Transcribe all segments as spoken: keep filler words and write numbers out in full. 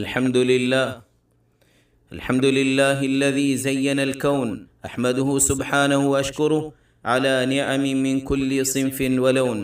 الحمد لله. الحمد لله الذي زين الكون. أحمده سبحانه وأشكره على نعم من كل صنف ولون.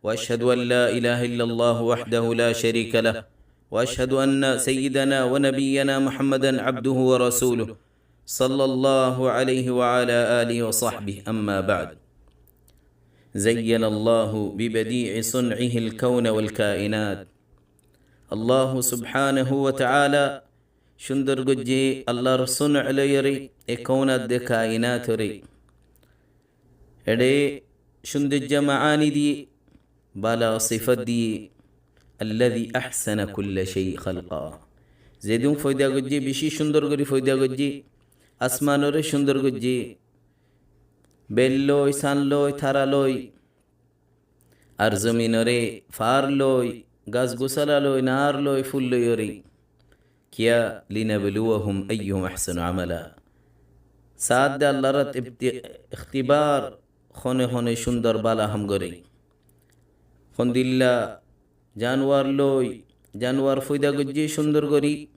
وأشهد أن لا إله إلا الله وحده لا شريك له. وأشهد أن سيدنا ونبينا محمدا عبده ورسوله. صلى الله عليه وعلى آله وصحبه. أما بعد. زين الله ببديع صنعه الكون والكائنات. Allah subhanahu wa ta'ala cúndor goijjé Allahr sun loiyóre e kounat de kainatoré. Eçé cúndoijja maáni diyé, bála sifat diyé, الذي أحسن كل شيء خلقه. Zedún foida goijjé, bicí cúndor gorí foida goijjé, asmanoré cúndor goijjé, bel loi, san loi, tara loi, ar zominoré far loi, gas gusala loi, nar loi, ful loiyóre. Kiyá? لنبلوهم أيهم أحسن عملا. Saádde Allahr ot ibti-, ikhtibar, hone hone cúndor bála ham goré. Hondilla januar loi, januar foida goijjé cúndor gorí.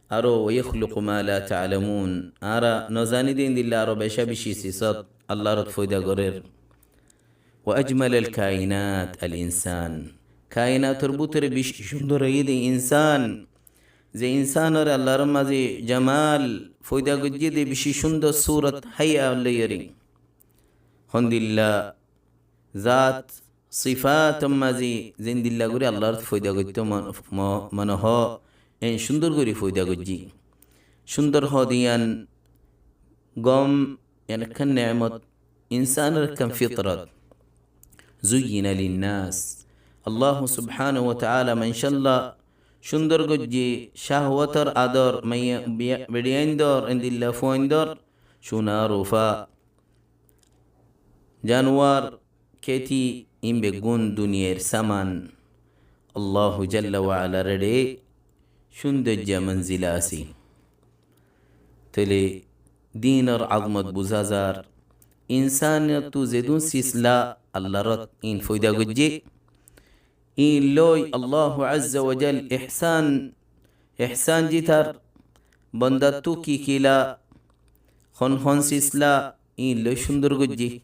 Aró ويخلق ما لا تعلمون. Añára nozaní de endilla aró becá bicí sisot Allahr ot foida gorér. وأجمل الكائنات الإنسان. Kainator bútore bicí cúndor óiye de insán. Ze insánoré Allahr mazé jamal foida goijjé de bicí cúndor surot háiya loiyóre. Hondilla zat sifat mazé zendilla gorí Allahr foida goittó mon-, mo-, mone hoó, en cúndor gorí foida goijjé. Cúndor hoó de yián gom, yián ekkán neemot, insánor ekkán fitrat. زين للناس. Allah subhanahu wa ta'ala mancálla cúndor goijjé, cáhwator ador, maiya, biya-, beçiyaindor, endilla fuaindor, cúna, rufa, januar, kéti, in beggún duniyair saman. Allahu jalla wa ala re cúndoijja manzila asé. Tóile dinor azmot buzá zar. Insániyot tú zedún sisla Allahr ot in foida goijjé. In loi Allahu azza wa jal ihsán, ihsán zitar, bondat tú ki kila, hon hon sisla, in loi cúndor goijjé.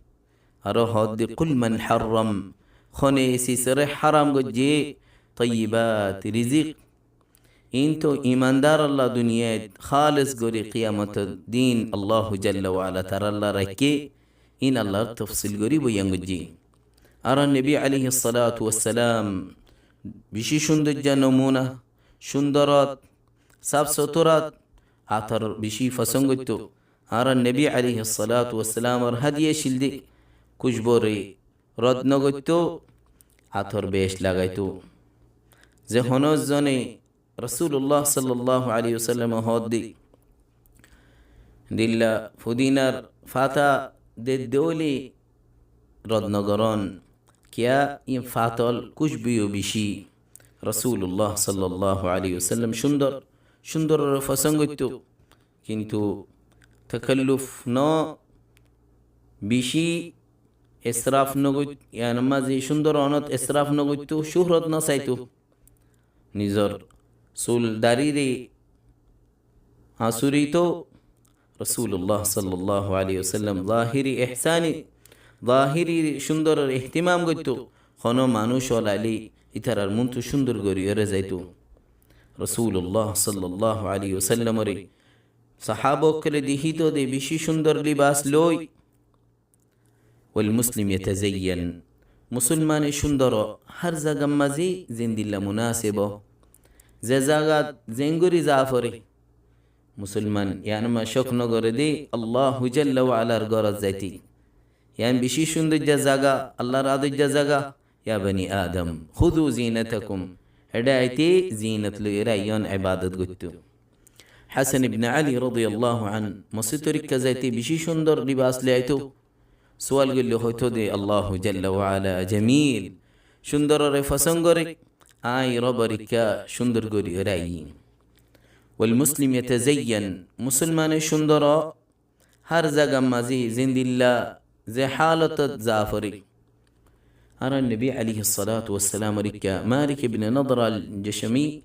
Aró hoó de, قل من حرم, hone sisore haram goijjé, طيبات رزق. In tó imandar olla duniyait hális gorí kiyamotor din Allahu jalla wa ala taralla raikké, in Allahr tofsil gorí boyan goijjé. Añárar nobi aléihis salatu wassalam bicí cúndoijja nomuna, cúndorot, saf suturat, ator bicí fosón goittó. Añárar nobi aléihis salatu wassalamor hádiya accíl de, kucbore rod nogoittó, ator bec lagaitó. Ze honó zone Rasulullah sallallahu alaihi wasallam hoó de, dilla fudinar fata dedde óile rod nogoron, kiyá in fatol, kucbu yó bicí. Rasulullah sallallahu alaihi wasallam cúndor, cúndororé fosón goittó. Kintu takalluf no, bicí israf nogoit-, yián mazé cúndor onot israf nogoittó, cúhrot nosaitó. Nizor sul darire asúrito. Rasulullah sallallahu alaihi wasallam zahiri ihsáni, zahiri cúndoror ihtimam goittó. Honó manúic olaile ítarar muntu cúndor gorí óre zaitó. Rasulullah sallallahu alaihi wasallamore sahaba ókkole dehíto de bicí cúndor libas loi. والمسلم يتزين. Musolmane cúndor ó hár zagar mazé zendilla munaseb ó. Ze zagat zengori za fore, musolman yián mazé cók nogoré de Allahu jalla wa alar górot zaite. Yián bicí cúndoijja zaga, Allahr adoijja zaga. يا بني آدم خذوا زينتكم. Eçé aite zinot loiyóre aiyón, ibadot goittó. Hasan ibne Ali radiyallahu anh mosjidor ikká zaite bicí cúndor libas loi aito. Sual goille hoito de Allahu jalla wa ala jamil, cúndororé fosón gore, añí robor ikká cúndor gorí óre aiyí. والمسلم يتزين, musolmane cúndor ó hár zagar mazé zendilla ze hálotot za fore. Añárar nobi aléihis salatu wassalamor ikká Malik ibne Nadr al-Jushami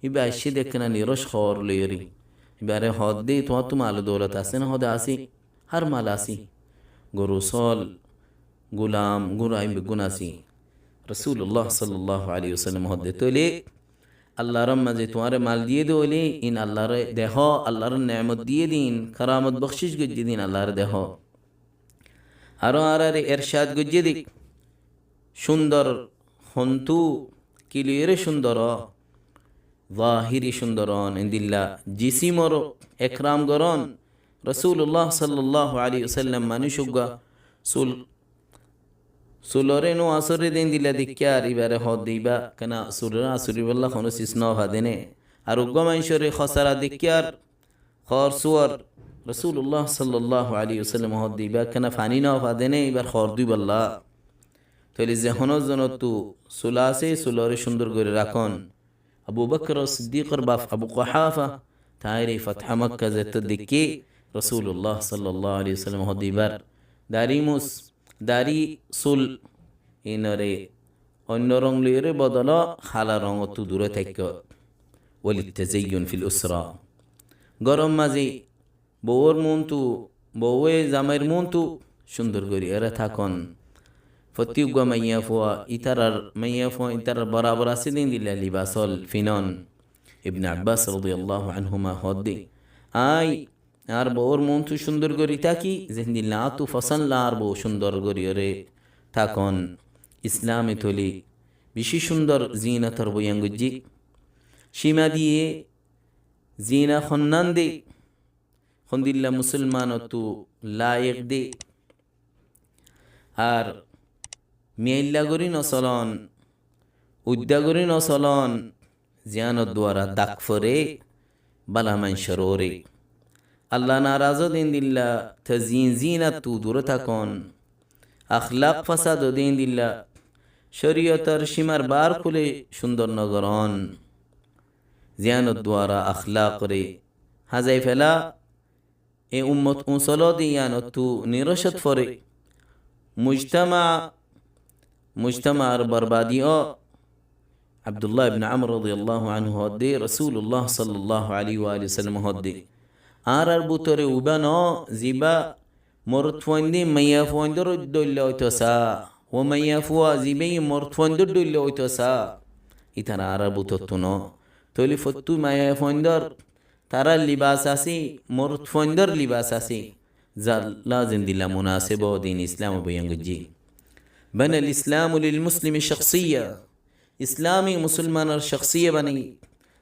Íba aiccé de ekkená niroc hoor loiyóre. Íbare hoódde, tuáñttu mal doulot asé né? Hoódde asé, hár mal asé. Goru, sóol, gulam, gura, ín beggún asé. Rasulullah sallallahu alaihi wasallam hoódde, tóile Allar mazé tuáñre mal diyé de óile, ín Allaré dehó, Allar neemot diyé de ín, karamot bokcic goijjé de ín Allaré dehó. Aró añáráre ercad goijjé de, cúndor hontú ki loiyóre cúndor ó, zahiri cúndor ó, endilla jisimor ekram gorón. Rasulullah sallallahu alaihi wasallam manúic uggúa sul Suloré no asóre de endilla deikkár, íbare hoódde íba kena suloré asóribolla honó sis no fade né? Ar uggúa maincóre hosara deikkár, hoor suor, Rasulullah sallallahu alaihi wasallam hoódde íba kena faní no fade né, íbar hoor dúibolla. Tóile ze honó zonottu sul asé, suloré cúndor gorí rakón. Abu Bakr Siddiqor baf Abu Kuhafa, tañáre Fatha Makka zettót deikké, Rasulullah sallallahu alaihi wasallam hoódde íbar dari mus, dari sul, inore oinno rong loiyóre bodolo, hala rongottu dure táikko. Walittazayyun fil usra. Góror mazé bouwor muúntu, bouwe zamair muúntu cúndor gorí ere tákon. Fottí uggúa maiyafua, ítarar maiyafua, ítarar borabor asé de endilla libas ól finon. Ibne Abbas radiyallahu anhuma hoódde, aññí añár bouwor muúntu cúndor gorí táki, zendilla añáttu fosán lage añár bou cúndor gorí ere tákon. Islame tóile bicí cúndor zinator boyan goijjé. Cima diyé zina honnán de, hondilla musolmanottu laik de. Ar miyailla gorí no solon, uidda gorí no solon, ziyánor duara dak fore bála maincór uore. Allah naraz ó de endilla tazyin zinattu dure tákon. Akhlak fasad ó de endilla córiyotor cimar bar kule cúndor no gorón. Ziyánor duara akhlakore hazai fela e ummot uñsolo de yíanottu nirocot fore. Mujtama, mujtamaar borbadi ó. Abdullah ibne Amr radiyallahu anhu hoódde, Rasulullah sallallahu alaihi wa alihi wasallam hoódde, añárar bútore uiba no, ziba morot fuainde maiya fuaindor dóilla óito saá, o maiya fua zibe morot fuaindor dóilla óito saá, ítara añárar bútottu no. Tóile fottí maiya fuaindor tarár libas asé, morot fuaindor libas asé. Zalla zendilla munaseba din Islame boyan goijjé. Banal Islamu lil Muslimi shakhsiyya. Islame musolmanor shakhsiyya banaiye.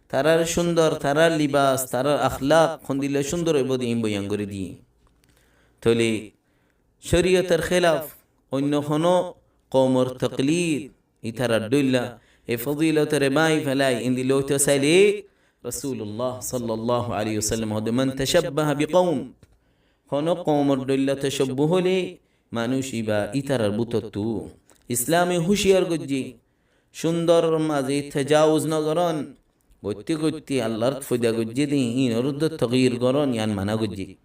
Tarár cúndor, tarár libas, tarár akhlak hondilla cúndor óibo de ín boyan gorí diyé. Tóile córiyotor kélaf oinno honó koumor taklid, ítarar dóilla e fozilotore báñgi felai endilla óito saile, Rasulullah sallallahu alaihi wasallam hoódde, man tashabbaha bi qaum, honó koumor dóilla tashabbuh óile manúic íba ítarar bútottu. Islame húciyar goijjé, cúndoror mazé tajawuz no gorón, goitté goitté Allahr foida goijjé de ín, ínoré de tagiyir gorón, yían mana goijjé.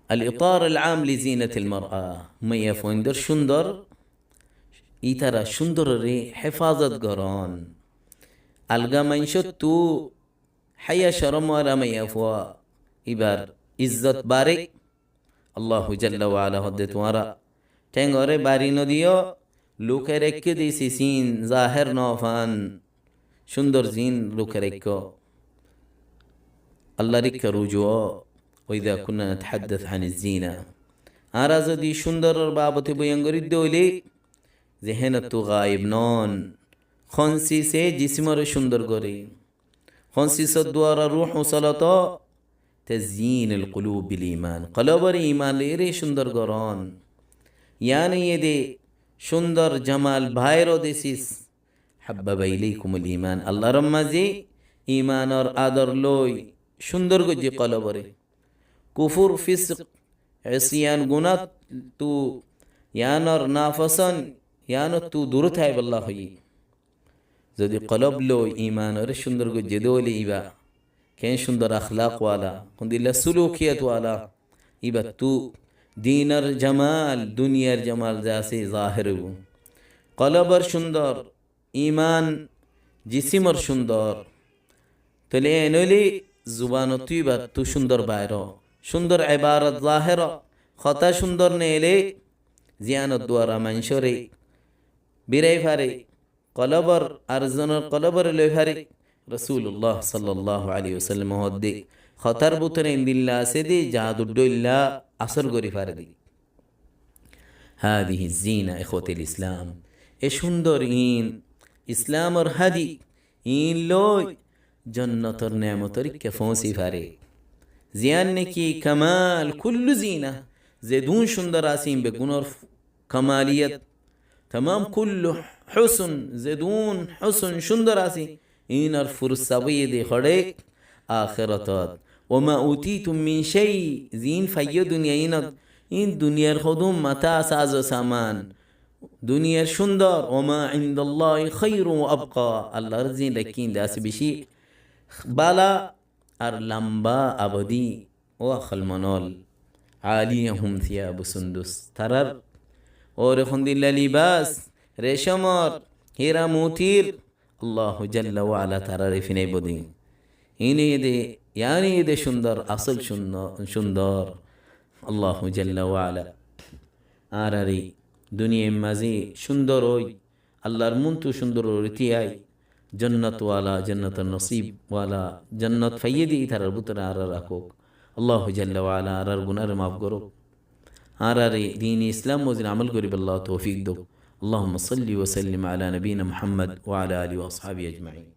Al-itar al-am li zinatil mar'a. Maiya fuaindor cúndor, ítara cúndororé hefazot gorón. Alga maincóttu háya corom wala maiya fua, íbar izzot bare. Allahu jalla wa ala hoódde, tuáñra théngoré bari no diyó, lukai raikkó de sisin zaher no fán, cúndor zin lukai raikkó. Allahr ikká ruju ó, wa idha kunna natahaddathu ani zina. Añára zodi cúndoror babote boyan gorí de óile, zehénottu gaib noón. Hon sise jisimoré cúndor goré. Hon sisor duara ruh usalot ó, tazyinul qulub bil iman. Kolobor iman loiyóre cúndor gorón. Yían óiye de cúndor jamal baáir ó de sis. Habbaba ilaykumul iman. Allahr mazé imanor ador loi cúndor goijjé kolobore. Kufur, fisq, esiyan, gunáttu, yíanor nafosón, yíanottu dure táibolla hoiyé. Zodi kolob loi imanoré cúndor goijjé de óile íba keén cúndor akhlak wala, hondilla sulukiyat wala, íbattu dinor jamal, duniyar jamal ze asé zaher óibo. Kolobor cúndor, Iman jisimor cúndor. Tóile en óile zubanottú íbattú cúndor bairó. Cúndor ebarot zahéro. Hotá cúndor neile ziyánor duara maincóre birai fare. Kolobor, ar zonor kolobore loi fare. Rosulullah sallallahu alaihi wasallam hoódde, hotár bútore endilla asé de, jadudóilla asór gorí fare de. هذه الزينة إخوة الإسلام. E cúndor iín, Islamor hádi, iín loi jonnotor nemotor ikká foóñsi fare. Ziyán neki kamal, kullu zina, zedún cúndor asé iín beggúnor kamaliyat, tamam kullu husn, zedún husn cúndor asé, iínor fursa bóiye de hoçé akérotot. وما أوتيتم من شيء, ziín faiyó duniyai inot, iín duniyar hodún matá sazo saman, duniyar cúndor. وما عند الله خير وأبقى, Allar ziín raikké inde asé bicí bála ar lamba abadi. Ó akolmanol, عاليهم ثياب سندس, tarár uore hondilla libas, recómor, híra mutir, Allahu jalla wa ala taráre finaibó de. Iín óiye de, yián óiye de cúndor, asól cúndor, cúndor. Allahu jalla wa ala añárare duniyair mazé cúndor ói, Allar muntu cúndor óri tíyai, jonnot wala, jonnotor nosib wala, jonnot faiyé de ítarar bútore añára rakók. Allahu jalla wa ala añárar gunáre maf gorók. Añárare dine Islam mozin amol goríbolla toufik douk. اللهم صل وسلم على نبينا محمد وعلى آله وأصحابه أجمعين.